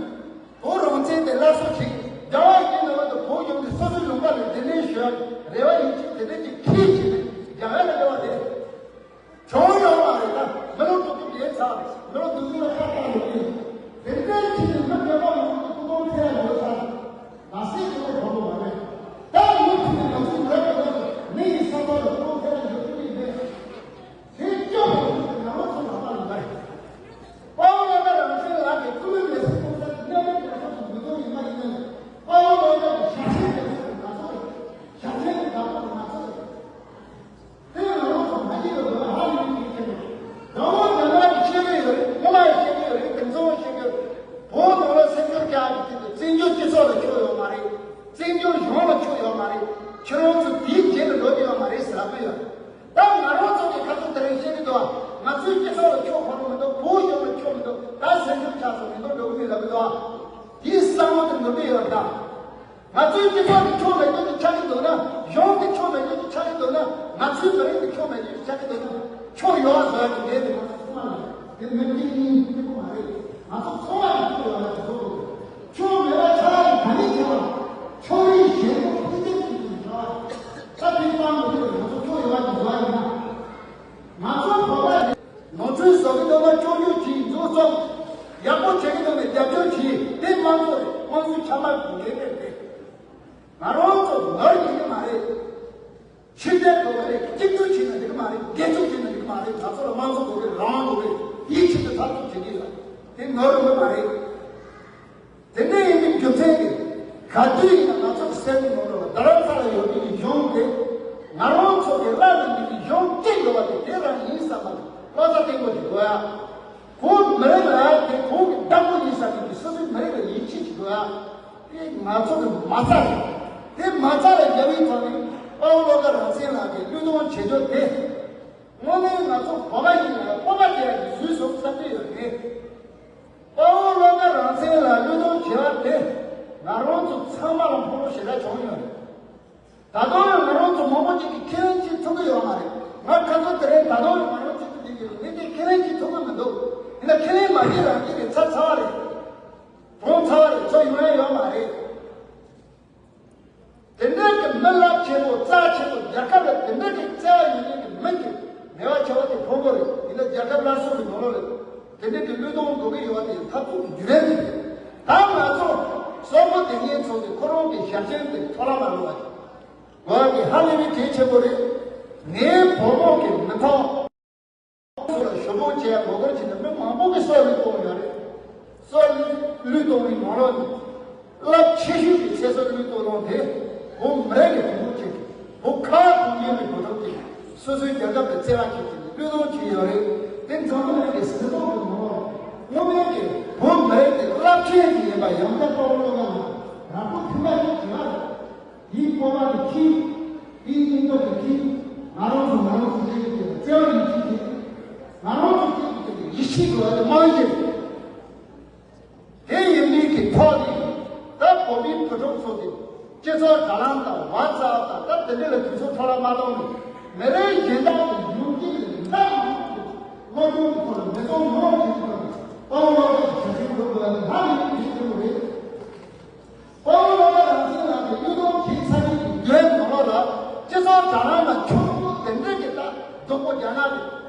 བོད་རང་བཙན་དེ་སླར་གསོ་བྱེད། རྒྱལ་བ་ཡིད་བཞིན་ནོར་བུ་དང་བོད་གཞུང་གི་སོ་སོའི་ལུང་པ་ལ་འབྲེལ་ལེན་ཞུ་ཡག་རེ་བ་ཡིན་གཅིག་དེ་འདྲ་ཅིག་ཁྲིད་བྱས་ནས་རྒྱ་གར་ལ་འགྲོ་བ་དེ་རེད། བྱུང་ཡོད་མ་རེད། ད་མི་ལོ་དྲུག་ཅུ་བརྒལ་ཚར། མི་ལོ་བདུན་ཅུ་ལ་ཁ་བཏང་ཡོད་ཀྱི། དེ་འདྲའི་ཕྱིར་ནི་མི་སྐྱོ་པོ་མང་པོ་སྐུ་ཁམས་ཚེ་ལ་ཡོད་ཚར། མ་ཟད་སྐྱོ་པོ་གང་པོ་མ་རེད། ད་མུ་མཐུད་ནས་ང་ཚོའི་མི་རབས་ཀྱི་ནང་དུ་མི་ཡི་བསམ་པ་ལ་སྐུ་ཁམས་ཚེ་ལ་ཡོད་ཐུབ་ཀྱི་མེད། དེ་སྐྱོ་བོ་ང་རང་ཚོ་ལ་ལྟ་ཡོད་པ་རེད། ཁྱེད་རང་ཚོ་དེའི་རྗེས་ལ་འགྲོ་རྒྱུ་ཡོད་མ་རེད་ཟེར་ལབ་ཀྱི་ཡོད། ད་ང་རང་ཚོ་གི་ཁ་ཐུག་དེ་རིང་བཤད་ཀྱི་འདུག་ང་ཚོའི་སྤྱི་ཚོགས་ལ་ཕྱོགས་ཁོ་རང་མི་འདུག་བོད་གཞུང་ལ་ཕྱོགས་མི་འདུག་ད་སེམས་ཤུགས་ཆག་སོང་མི་འདུག་འགྲོ་གི་མེད་ལབ་ཀྱི་འདུག་དེའི་བསམ་བློ་དེ་འདོན་གྱི་ཡོད་ད། ང་ཚོའི་སྤྱི་ཚོགས་ཀྱི་ཕྱོགས་མེད་རྒྱུ་དེ་ཆགས་ཀྱི་འདུག་ན། གཞུང་གི་ཕྱོགས་མེད་རྒྱུ་དེ་ཆགས་ཀྱི་འདུག་ན། ང་ཚོའི་མི་རིགས་ཀྱི་ཕྱོགས་མེད་རྒྱུ་དེ་ཆགས་ཀྱི་འདུག་ན། ཕྱོགས་ཡོད་བཟོ་ཡ་གི་ལས་དེ་ང་ཚོ་ཚང་མ་ལ་དེ་མི་གཅིག་གཉིས་གཅིག་པོ་མ་རེད། ང་ཚོ་ཚང་མ་ལ་ཕྱོགས་ཡོད་ལ་བཟོ་དགོས། ཕྱོགས་མེད་པ་ཆགས་ཡ་ག་ནས་བྱུང་བ། ཕྱོགས་རིས་གཞན་དག་འཕེལ་རྒྱས་ཀྱི་བྱུང་བ། ད་དེ་སྤང་དགོས་ཀྱི་རེད། ང་ཚོ་ཕྱོགས་ཡོད་པ་ཅིག་བཟོ་ཡ་ཡིན་ན། ང་ཚོ་བོད་པ་ནོར་འཁྲུལ་བཟོ་གི་འདུག་ན་སྐྱོན་བརྗོད་གྱིས་འཛུགས་སྐྲུན། ཡག་པོ་བྱེད་ཀྱི་འདུག་ན་རྒྱབ་སྐྱོར་གྱིས། དེ་དམངས་གཙོ་རེད། དམངས་གཙོའི་ཆ་ལག་གི་འགན་དེ་རེད། ང་རང་ཚོ་ནོར་གྱི་མ་རེད། ཕྱི་རྒྱལ་གོ་གི་རེད། གཅིག་གྱུར་བྱས་ན་འགྲིག་གི་མ་རེད། སྒེར་གཅོད་བྱས་ན་འགྲིག་གི་མ་རེད། ང་ཚོ་ལ་དམངས་གཙོ་དགོས་རེད། རང་དབང་དགོས་རེད། དེའི་ཆེད་དུ་འཐབ་རྩོད་བྱེད་ཀྱི་ཡོད། དེ་ནོར་གྱི་མ་རེད། དེ་འདྲ་ཡིན་པའི་རྒྱུ་མཚན་གྱིས་ག་དུས་ཡིན་ན་ང་ཚོ་གི་སེམས་ནང་ལ་རྡ་རམ་ས་ལ་ཡོད་པའི་གཞུང་དེ་ང་རང་ཚོ་གི་བླ་ན་མེད་པའི་གཞུང་གཅིག་ཡོད་པ་དེ་དེ་རང་ཡིན་བསམ་པ་བློ་རྩ་བརྟན་པོ་ཞིག་དགོས་ཡ། བོད་མི་རིགས་ལ་དེ་བོད་ཀྱི་བདག་པོ་ཡིན་བསམ་པའི་གི་སོ་སོའི་མི་རིགས་ལ་ཡིད་ཆེས་ཞིག་དགོས་ཡ། དེ་ང་ཚོ་གི་མ་རྩ་རེད། དེ་མ་རྩ་ལ་རྒྱབ་ཡིན་ཐོག་ནས་དཔའ་བོ་བློ་དགའ་རང་བཙན་ལགས་ཀྱིས་བློས་གཏོང་བྱེད་རྒྱུ་དེ་དངོས་གནས་ང་ཚོ་བོད་པ་ཡིན་ལ་སྤོབས་པ་སྐྱེ་ཡ་གི་བཟོས་སོང་བསམ་གྱི་ཡོད་རེད། དཔའ་བོ་བློ་དགའ་རང་བཙན་ལ་བློས་གཏོང་བྱས་པ་དེ་ང་རང་ཚོ་ཚང་མ་ལ་ཕོག་ཐུག་ཞེ་དྲག་བྱུང་ཡོད་རེད། ད་དུང་ཡང་ང་རང་ཚོ་མང་པོ་ཅིག་གིས་ཁས་ལེན་བྱེད་ཐུབ་ཀྱི་ཡོད་མ་རེད། ང་ཁ་ཚོ་དེ་རིང་ད་དུང་ཡང་ང་རང་ཚོ་དེ་གི་མི་དེ་ཁས་ལེན་བྱེད་ཐུབ་ཀྱི་མི་འདུག་ཡིན་ན་ཁས་ལེན་མ་བྱེད་རང་བྱེད་རེད། ཚར་ཚར་བ་རེད། གོང་ཚར་བ་རེད། ཚོ་ཡོང་ཡ་ཡོད་མ་རེད། དེ་འདྲ་གི་མི་རླབས་ཆེན་པོ་རྩ་ཆེན་པོ་རྒྱལ་ཁབ་ལ་དེ་འདྲ་གི་བརྩེ་བ་ཡོད་མཁན་གྱི་མི་གི་མེད་པ་བྱ་བ་དེ་ཕུང་པོ་རེད། དེ་ནས་རྒྱལ་ཁབ་སླར་གསོ་གི་ནང་ལོགས་ལ་དེ་འདྲ་གི་བློས་གཏོང་དགོས་ཀྱི་ཡོད་པ་དེ་འཐབ་རྩོད་ཀྱི་བརྒྱུད་རིམ་རེད། ད་ང་ཚོ་གསོན་པོ་དེ་ཉིད་ཚོ་གི་ཁོ་རང་གི་ཞབས་ཞུ་དེ་འཕྲོ་བརླག་མ་ལོག་པ་དགོས་པ་གི་ཧ་ལས་པའི་གལ་ཆེན་པོ་རེད། ངའི་བུ་མོ་གི་མི་ཐོག་ཚོ་ལ་ཞུ་སྦྱོང་བྱེད་ཡ་ངོ་རྒོལ་བྱེད་ན་མི་མང་པོ་གི་སྲོག་བློས་གཏོང་ཡོད་རེད། སྲོག་བློས་གཏོང་བའི་ནང་ལོགས་ནས་རླབས་ཆེ་ཤོས་ཀྱི་ཚེ་སྲོག་བློས་གཏོང་ལོང་དེ་བོད་མི་རིགས་ཀྱི་གོང་བུ་བྱེད་ཀྱི་བོད་ཁ་བ་གངས་ཅན་པའི་བོད་ཐོག་གི་སོ་སོའི་རྒྱལ་ཁབ་ཀྱི་བརྩེ་བ་ཆེད་ཀྱི་བློས་གཏོང་བྱས་ཡོད་རེད། དེ་འཛམ་བུ་གླིང་གི་སྲིད་དོན་གྱི་ནང་ལོགས་སྔོན་མའི་གི་བོད་མི་རིགས་ཀྱི་རླབས་ཆེན་ཞིག་ཡིན་པ་ཡང་བསྐྱར་དཔའ་བོ་བློ་དགའ་ལགས་རང་ཁོ་ཐུགས་ཁ་ཞིག་བྱེད་པ་རེད། དེའི་སྤོབས་པ་དེ་ཁྱེར། དེའི་སྙིང་སྟོབས་དེ་ཁྱེར། ང་རང་ཚོ་ང་རང་ཚོ་གཅིག་གི་ཐད་ལ་བརྩེ་བ་ཡིད་ཆེས་བྱེད། ང་རང་ཚོ་གཅིག་གི་ཐད་ལ་ཡིད་ཆེས་དགོས་པ་དེ་རྨང་གཞི་རེད། དེ་ཡིན་མིན་གྱི་ཐོག་ནས་ད་བོད་པའི་བུ་ཕྲུག་ཚོ་གི་སྤྱི་ཚོགས་དྲ་ལམ་དང་ཝ་ཙབ་དང་ད་དེ་འདྲ་ལ་དུས་ཚོད་འཕྲོ་བརླག་མ་གཏོང་ནས་མི་རིགས་གཞན་དག་གི་ཡོང་རྒྱུ་ལ་འདང་མ་ཐུབ་པའི་བློ་སྦྱོང་གི་ཐོག་ལ་འབད་བརྩོན་ངོ་མ་བྱེད་ཐུབ་པ་དང་དཔའ་བོ་བློ་དགའ་ཞབས་ཞུ་སྒྲུབ་དགོས་པ་དེ་ཧ་ལས་པའི་གལ་ཆེན་པོ་རེད། དཔའ་བོ་བློ་དགའ་རང་བཙན་ལགས་ཀྱིས་བློས་གཏོང་བྱས་ཚར་རྗེས་ཀྱི་བརྒྱུད་རིམ་ནང་ལོགས་ལ་སྤྱི་ཚོགས་དྲ་ལམ་ལ་ཁྱོད་ཚོ་དེ་འདྲ་གི་ད་སྡུག་པོ་རྒྱ་ནག་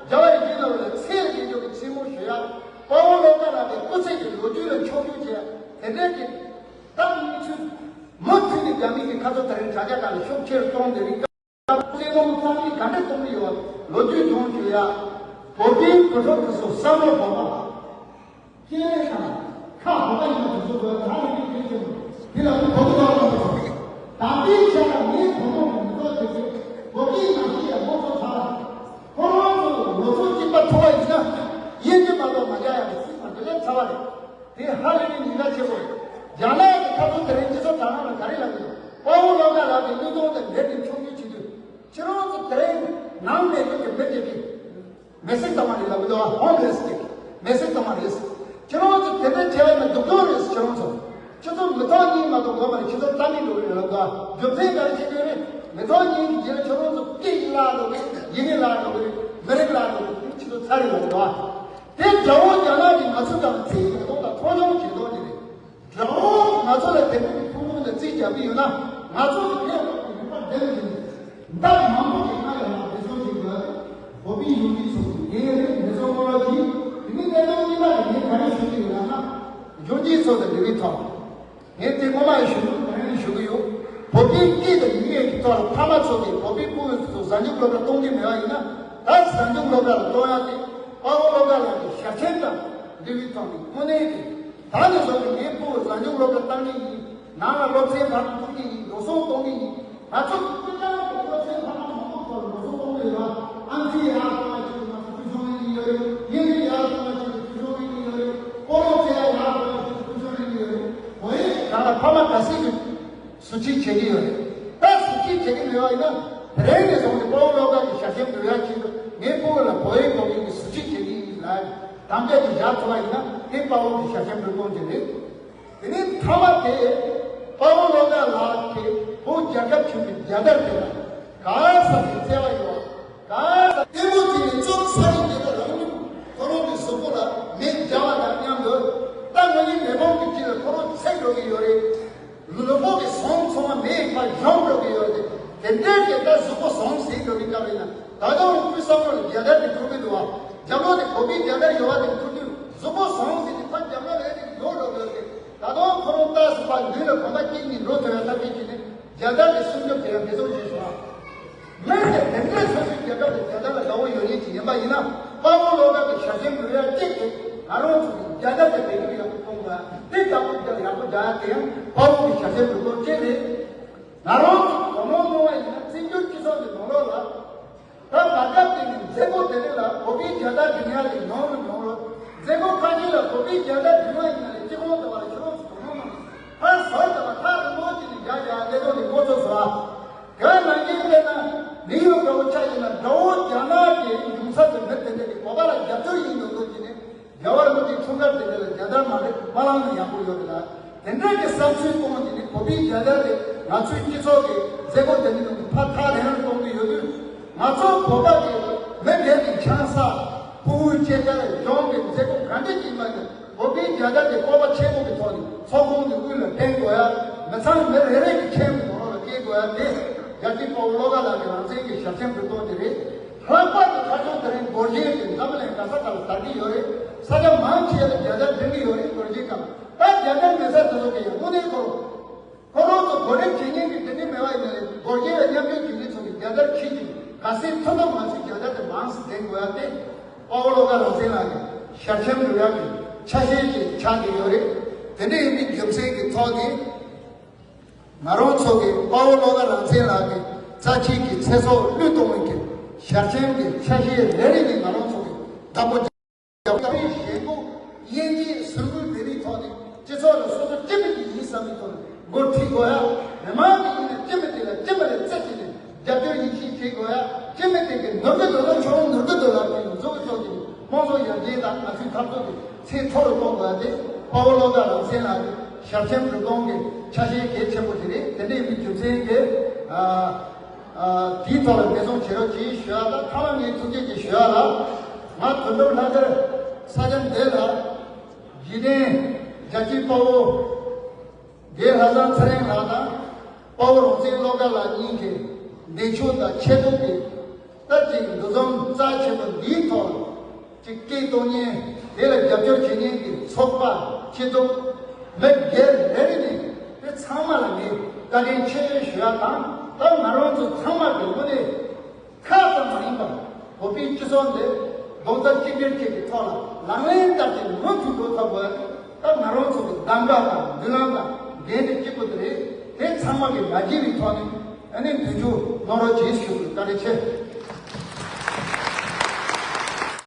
གི་རྒྱ་བ་རིག་གཞུང་ནང་ལ་ཚད་ལས་འགྲོ་གི་ཆེན་མོ་ཞུ་ཡ། དཔའ་བོ་བློ་དགའ་ལགས་ཀྱི་སྐུ་ཚེ་གི་ལོ་རྒྱུས་ལ་ཕྱོགས་བསྒྱུར་བྱས་དེ་འདྲ་གི་ད་གནས་ཚུལ་མུ་མཐུད་ནས་རྒྱ་མི་གི་ཁ་ཐོག་དེ་རིང་དྲ་རྒྱ་སྒང་ལ་ཤུགས་ཆེར་གཏོང་བསྡད་རིང་། བཙན་གནོན་རྩ་མེད་ག་འདྲ་གཏོང་གི་ཡོད། ལོ་རྒྱུས་སྦྱོང་བྱེད་ཡ། བོད་པའི་བུ་ཕྲུག་དེ་ཚོ་བསམ་བློ་བོད་པ། སྐྱེ་དངོས་དང་ཁ་བོད་པ་ཡིན་པ་དེ་ཚོ་བོད་ད་ལས་ཀྱི་སྐད་ཆ་མོ་དེ་ལ་བོད་པ་ཡོད་པ་དེ་ཚོ་ད་ལྟའི་ཆ་ལ་ངའི་བུ་མོ་གི་མི་ཐོག་དེ་ཚོ་བོད་པའི་ནང་ཤི་ཡ་ལོ་ཚོ་ཚ་བ་རེད། ཁོ་རང་ཚོ་ལོ་ཚོ་གཅིག་པ་ཐུག་པ་ཡིན་ན་ཡིན་གྱི་མ་གཏོགས་མ་རྒྱག་ཡ་གི་སྲིད་པ་དེ་ལས་ཚ་བ་རེད། དེ་ཧ་ལས་པའི་ཉེན་ཁ་ཆེ་བོ་རེད། རྒྱ་ནག་གི་ཁ་ཐུག་དེ་རིང་སྤྱི་ཚོགས་དྲ་ལམ་ལ་ག་རེ་ལབ་ཀྱི་འདུག་དཔའ་བོ་བློ་དགའ་ལགས་ཀྱི་བློས་གཏོང་དེ་འདྲ་གི་ཕྱོགས་བསྒྱུར་བྱེད་དུས་ཁྱེད་རང་ཚོ་དེ་རིང་ནང་མི་རྒྱུད་ཀྱི་མི་དེ་གི་མི་སེར་ཙམ་མ་རེད་ལབ་ཀྱི་འདུག་ཧོམ་ལེས་གི་མི་སེར་ཙམ་མ་རེད། ཁྱེད་རང་ཚོ་དེ་འདྲ་བྱས་ན་སྡུག་གྱོང་རེད། ཁྱེད་རང་ཚོ་ཁྱེད་ཚོ་མི་ཐོག་གཉིས་མ་གཏོགས་དགོས་མ་རེད། ཁྱེད་ཚོ་རྩ་མེད་འགྲོ་གི་རེད་ལབ་འདུག་རྒྱུ་མཚན་ག་རེ་བྱེད་ཀྱི་རེད། མི་ཐོག་གཉིས་ཀྱི་རྗེས་ལ་ཁྱེད་རང་ཚོ་སྐད་བརླག་འགྲོ་གི་རེད། ཡི་གེ་བརླག་འགྲོ་གི་རེད། མི་རིགས་བརླག་འགྲོ་གི་རེད། ཁྱེད་ཚོ་ཚར་རེད་ལབ་འདུག་དེ་དགྲ་བོ་རྒྱ་ནག་གིས་ང་ཚོ་དང་རྩིས་མེད་གཏོང་དང་མཐོང་ཆུང་བྱེད་མདོག་དེ་རེད། དགྲ་བོ་ང་ཚོ་ལ་དེ་འདྲ་གི་ཕུགས་ལུང་ལ་རྩིས་རྒྱག་གི་ཡོད་ན་ང་ཚོ་གི་ལས་རོགས་ཀྱི་རིག་པ་ལྡན་མིན། མདའ་མང་པོ་ཞིག་སྔར་ཡོད་ན་འདི་ཚོ་ཞིག་ལ་བོད་པའི་ཡོང་གི་ཚོ་ངའི་རེད། འདི་ཚོ་སྔོན་ལ་གྱིས་དེ་ནི་གནད་དོན་གཉིས་པ་དེ་ངས་ག་རེ་ཞུ་གི་ཡོད་ལབ་ན། འབྱུང་འགྱུར་ཚོ་དང་འབྲེལ་བའི་ཐོག་ངས་དེ་སྔོན་མ་ཡང་ཞུ་འདུག་དེ་རིང་ཞུ་གི་ཡོད། བོད་པའི་སྐད་དང་ཡི་གེ་གི་ཐོག་ལ་ཕ་མ་ཚོ་གིས་བོད་པའི་སྤུ་གུ་ཚོ་གཟའ་མཇུག་སློབ་གྲྭ་གཏོང་གི་མེད་པ་ཡིན་ན། ད་གཟའ་མཇུག་སློབ་གྲྭ་ལ་གཏོང་ཡ་དེ་དཔའ་བོ་བློ་དགའ་ལགས་ཀྱི་ཞབས་ཆེན་དང་འབྲེལ་བའི་ཐོག་ནས་དངོས་གནས་ཀྱི་ད་ནས་བཟུང་གི་ངའི་སྤུ་གུ་གཟའ་མཇུག་སློབ་གྲྭ་བཏང་གི་ཡིན། ནང་ལ་སློབ་ཚན་བར་དུ་འགྲོ་གི་ཡིན། འགྲོ་སོང་གཏོང་གི་ཡིན། ང་ཚོ་གི་སྤུན་ཀྱག་གི་སློབ་ཚན་བར་དུ་མང་པོ་ཐོག་ལ་འགྲོ་སོང་གཏོང་གི་ཡོད་ལ། ཨམ་ཆི་ཡར་གཏོང་བ་ཅིག་ང་ཚོ་ཕུལ་བྱུང་ཡིན་གྱི་ཡོད་རེད། དངོས་རྫས་ཡར་གཏོང་བ་ཅིག་ཕུལ་བྱུང་ཡིན་གྱི་ཡོད་རེད། སྤོ་ལོ་རྩེ་ཡ་ཡར་གཏོང་བ་ཅིག་ཕུལ་བྱུང་ཡིན་གྱི་ཡོད་རེད། འོ་ཡིན་གང་ལ་ཕ་མ་ག་ཚད་ཀྱི་ཟུར་ཁྲིད་བྱེད་ཀྱི་ཡོད་རེད། ད་ཟུར་ཁྲིད་བྱེད་ཀྱི་མེད། ཡོད་ཡིན་ན། དེ་རིང་ནས་བཟུང་སྟེ་དཔའ་བོ་བློ་དགའ་གི་ཞལ་ཆེམས་འབུལ་ཡག་ཆེད་དུ་ངས་ཕྲུ་གུ་ལ་བོད་ཡིག་སློབ་ཡོན་གྱི་ཟུར་ཁྲིད་བྱེད་ཀྱི་ཡིན་ལ། དམ་བཅའ་ཅིག་བཞག་ཐུབ་པ་ཡིན་ན་དེ་དཔའ་བོ་གི་ཞལ་ཆེམས་འབུལ་དགོངས་ཀྱི་རེད། དེ་ནས་མཐའ་མ་དེ་དཔའ་བོ་བློ་དགའ་ལགས་ཀྱིས་བོད་རྒྱལ་ཁབ་ཆེན་པོའི་རྒྱལ་དར་དེ་ལ་ག་ས་གི་བརྩེ་བ་ཡོད། ག་ས་ལྟད་མོ་དེ་ནས་བཙོག་ས་རིག་དེ་ལ་རང་ཉིད་ཁོ་རང་གི་གཟུགས་པོ་ལ་མེ་བརྒྱབ་པ་དང་མཉམ་དུ་ད་ང་གཉིས་མེ་ཕོང་གི་དཀྱིལ་ལ་ཁོ་རང་ཚིག་འགྲོ་གི་ཡོད་རེད། ལུས་པོ་གི་ཟོང་ཚང་མ་མེ་ཡིས་ཕར་གཞོམ་འགྲོ་གི་ཡོད་རེད། དེ་འདྲའི་གི་ད་གཟུགས་པོ་ཟོང་ཟིན་འགྲོ་གི་སྐབས་རེད་ན། ད་དུང་རང་སྤུན་བསམ་བློ་ལ་རྒྱལ་དར་དེ་འཁུར་གི་འདུག་བ། རྒྱབ་ལོགས་དེ་བོད་པའི་རྒྱལ་དར་ཡོད་བ་དེ་འཁུར་དུས་གཟུགས་པོ་ཟོང་ཟིན་ནས་ཕར་རྒྱབ་ལོགས་ལ་ཡ་དེ་ཡོད་འགྲོ་གི་ཡོད་རེད། ད་དུང་ཁོ་རང་ལྟ་སུ་ཕར་ལུས་ལ་གོམ་པ་གཅིག་གཉིས་འགྲོ་ཐུབ་ཡ་ཐབས་ཤེས་བྱས་ནས་རྒྱལ་དར་དེ་སྲུང་སྐྱོབ་བྱེད་ཡ་འབད་བརྩོན་བྱེད་ཤོག་ཨ། མི་དེ་དེ་འདྲའི་སོ་སོའི་རྒྱལ་ཁབ་དང་རྒྱལ་དར་ལ་དགའ་བོ་ཡོད་མཁན་ཅིག་ཡིན་པ་ཡིན་ན། དཔའ་བོ་བློ་དགའ་གི་ཞལ་ཆེམས་འབུལ་ཡ་གཅིག་དེ་ང་རང་ཚོ་གི་རྒྱལ་དར་དེ་བེད་སྤྱོད་ཡག་པོ་གཏོང་དགོས། དེ་ལྟ་བུ་རྒྱལ་ཡག་པོ་རྒྱག་ཡ་དེ་ཡང་དཔའ་བོ་གི་ཞལ་ཆེམས་འབུལ་དགོས་གཅིག་རེད། ང་རང་ཚོ་དོ་སྣང་གནང་བ་ཡིན་ན་བཙན་བྱོལ་སྤྱི་ཚོགས་ཀྱི་ནང་ལོགས་ལ། ད་བར་སྐབས་དེ་ནི་མཛད་སྒོ་དེ་རིགས་ལ་བོད་པའི་རྒྱལ་དར་སྒྲེང་ཡ་ལས་ཡོང་རུ་ཡོང་རུ། མཛད་སྒོ་ཁ་ཤས་ལ་བོད་པའི་རྒྱལ་དར་སྒྲེང་བ་ཡིན་ན་ལས་སྤྱི་ཁོག་ཏུ་བ་ལ་ཕྱི་ལོགས་སུ་དོ་སྣང་གནང་། ཕར་ཟུར་དུ་བ་ཐག་རིང་པོ་ཅིག་ནས་རྒྱ་རྒྱ་ལས་དོན་ནི་འགོ་ཚུགས་སོ། དེ་ནང་བཞིན་དཔེར་ན་ནིའུ་ཡོག་འདྲ་བོ་ཆ་བཞག་ན་དགྲ་བོ་རྒྱ་ནག་གི་ཡུང་ས་དེ་མི་དེ་འདྲ་གི་བོད་པ་ལ་རྒྱབ་སྐྱོར་ཡིན་འདུག་འདུག་ཅིག་ནས། རྒྱལ་བ་རིན་པོ་ཆེའི་འཁྲུངས་སྐར་དེ་འདྲ་ལ་རྒྱལ་དར་མ་རེད་མ་བསླངས་ན་ཡག་པོ་ཡོད་རེད་ལ། དེ་འདྲ་གི་བསམ་ཚུལ་གཏོང་དེ་ནི་བོད་པའི་རྒྱལ་དར་དེ་ང་ཚོའི་སྤྱི་ཚོགས་ཀྱི་མཛད་སྒོ་དེ་ནི་ནང་གི་ཕར་ཐག་རིང་རུ་གཏོང་གི་ཡོད་དུས། ང་ཚོ་བོད་པ་གི་མི་སྒེར་གྱི་ཆང་ས་ཕྲུ་གུའི་སྐྱེས་སྐར་གཞུང་གི་མཛད་སྒོ་ག་འདྲ་ཅིག་ཡིན་པ་ནི་བོད་པའི་རྒྱལ་དར་དེ་སྤོབས་པ་ཆེན་པོ་གི་ཐོག་ནས་ཚོགས་ཁང་གི་དབུས་ལ་འཐེན་དགོས་ཡ། མི་ཚང་མི་རེ་རེ་གི་ཁྱིམ་གྱི་ནང་ལ་སྐྱེལ་དགོས་ཡ་དེ་རྒྱལ་གཅེས་དཔའ་བོ་བློ་དགའ་ལགས་ཀྱི་རང་བཙན་གྱི་ཞབས་ཆེན་འབུལ་སྟངས་དེ་རེད། ལྷག་པར་དུ་ཁ་ཕྱོགས་དེ་རིང་སྒོར་གཞས་ཀྱི་འཛམ་གླིང་ག་ས་ག་ལ་དར་གྱི་ཡོད་རེད། ས་ཆ་མང་ཆེ་ལ་རྒྱལ་དར་འགྲེང་གི་ཡོད་རེད། སྒོར་གཞས་སྐབས་ད་རྒྱལ་དར་མེད་ས་དེ་ཚོ་གི་ཡང་དངོས་གནས་ཁོ་རང་ཁོ་རང་ཚོ་གོ་རིམ་བྱེད་མཁན་གྱི་དེ་འདྲ་མེད་པ་ཡིན་ན་རེད། སྒོར་གཞས་ལ་མཉམ་ཞུགས་བྱེད་མཁན་ཚོ་གི་རྒྱལ་དར་ཁྱེར་ཀྱིན་ག་ཚོད་ཐུབ་ཐུབ་ང་ཚོས་རྒྱལ་དར་དེ་མང་ཙམ་འགྲེང་དགོས་ཡ་དེ་དཔའ་བོ་བློ་དགའ་རང་བཙན་ལགས་ཀྱི་ཞལ་ཆེམས་འབུལ་ཡག་གི་ཆ་ཤས་ཀྱི་ཆགས་ཀྱི་ཡོད་རེད། དེ་འདྲ་ཡིན་པའི་རྒྱུ་མཚན་གྱི་ཐོག་ནས། ང་རང་ཚོ་གི་དཔའ་བོ་བློ་དགའ་རང་བཙན་ལགས་ཀྱི་རྩ་ཆེའི་གི་ཚེ་སྲོག་བློས་གཏོང་བའི་གི་ཞལ་ཆེམས་ཀྱི་ཆ་ཤས་རེ་རེ་ནས་ང་རང་ཚོ་གི་བདག་པོ་རྒྱབ་ཀ་བའི་ཞེན་ཁོག་དབྱེ་འབྱེད་ཟུར་འགོད་མེད་པའི་ཐོག་ནས་སྤྱི་ཚོགས་ལ་སོ་སོ་སྤྱི་མི་གཅིག་ཡིན་བསམ་པའི་ཐོག་ནས་འགོ་ཁྲིད་དགོས་ཡ། མི་མང་གི་ཡིན་ན་སྤྱི་མི་དེ་ལ་སྤྱི་མི་ལ་རྩིས་བྱས་ནས། རྒྱབ་སྐྱོར་ཡིད་ཆེས་བྱེད་དགོས་ཡ། སྤྱི་མི་དེ་གི་ནོར་གི་འདུག་ན་ཁྱོད་རང་ནོར་གི་འདུག་ལབ་ཀྱི་ཡོད་ཚོ་གི་ཐོག་གི་དམངས་གཙོ་ཡར་རྒྱས་དང་ང་ཚོའི་འཐབ་རྩོད་ཀྱི་ཚད་མཐོ་རུ་གཏོང་དགོས་ཡ་དེ་དཔའ་བོ་བློ་དགའ་རང་བཙན་ལགས་ཀྱི་ཞབས་ཆེན་འབུལ་གཏོང་གི་ཆ་ཤས་གལ་ཆེན་པོ་དེ་རེད། དེ་འདྲ་ཡིན་པའི་རྒྱུ་མཚན་གྱིས་ཨ་ཨ་དེའི་ཐོག་ལ་འབད་བརྩོན་བྱེད་རོགས་གྱིས་ཞུ་ཡ་དང་། མཐའ་མ་ངས་ཐུགས་རྗེ་ཆེ་ཞུ་ཡ་ལ། ང་དོན་གྲུབ་ལྷ་སར་ས་ཆ་འདི་ལ་རྗེས་དྲན་རྒྱལ་གཅེས་དཔའ་བོ་རྒན་ལྷ་བཟང་ཚེ་རིང་ལགས་དང་དཔའ་བོ་རང་བཙན་བློ་དགའ་ལགས་གཉིས་ཀྱི་འདས་མཆོད་དང་ཆེད་དུ་གི་ད་ཅིག་འདུ་འཛོམས་རྩ་ཆེན་པོ་འདིའི་ཐོག་ཅིག་སྐད་གཏོང་མཁན། དེ་ལ་རྒྱབ་སྐྱོར་བྱེད་མཁན་གྱི་ཚོགས་པ་སྤྱི་ཚོགས་མི་སྒེར་རེ་རེ་ནས་དེ་ཚང་མ་ལ་ངས་བཀའ་དྲིན་ཆེ་ཞུ་ཡ་དང་། ད་ང་རང་ཚོ་ཚང་མ་གི་ངོས་ནས་ཁ་ཙམ་མ་ཡིན་པར་བོད་པའི་སྤྱི་ཚོགས་འདི་རྡོག་རྩ་གཅིག་སྒྲིལ་བཅས་ཀྱི་ཐོག་ལ་ལག་ལེན་བསྟར་ཏེ་མུ་མཐུད་འགྲོ་ཐུབ་དགོས། ད་ང་རང་ཚོ་གི་གདམ་ག་དང་མདུན་ལམ་དང་འགན་དེ་གཅིག་པུ་དེ་རེད། དེ་ཚང་མ་གི་ཡར་རྒྱས་ཀྱི་ཐོག་ནས་ཨ་ནི་མདུན་སྐྱོད་གནང་རོགས་བྱེད་ཞུ་དགོས། བཀའ་དྲིན་ཆེ།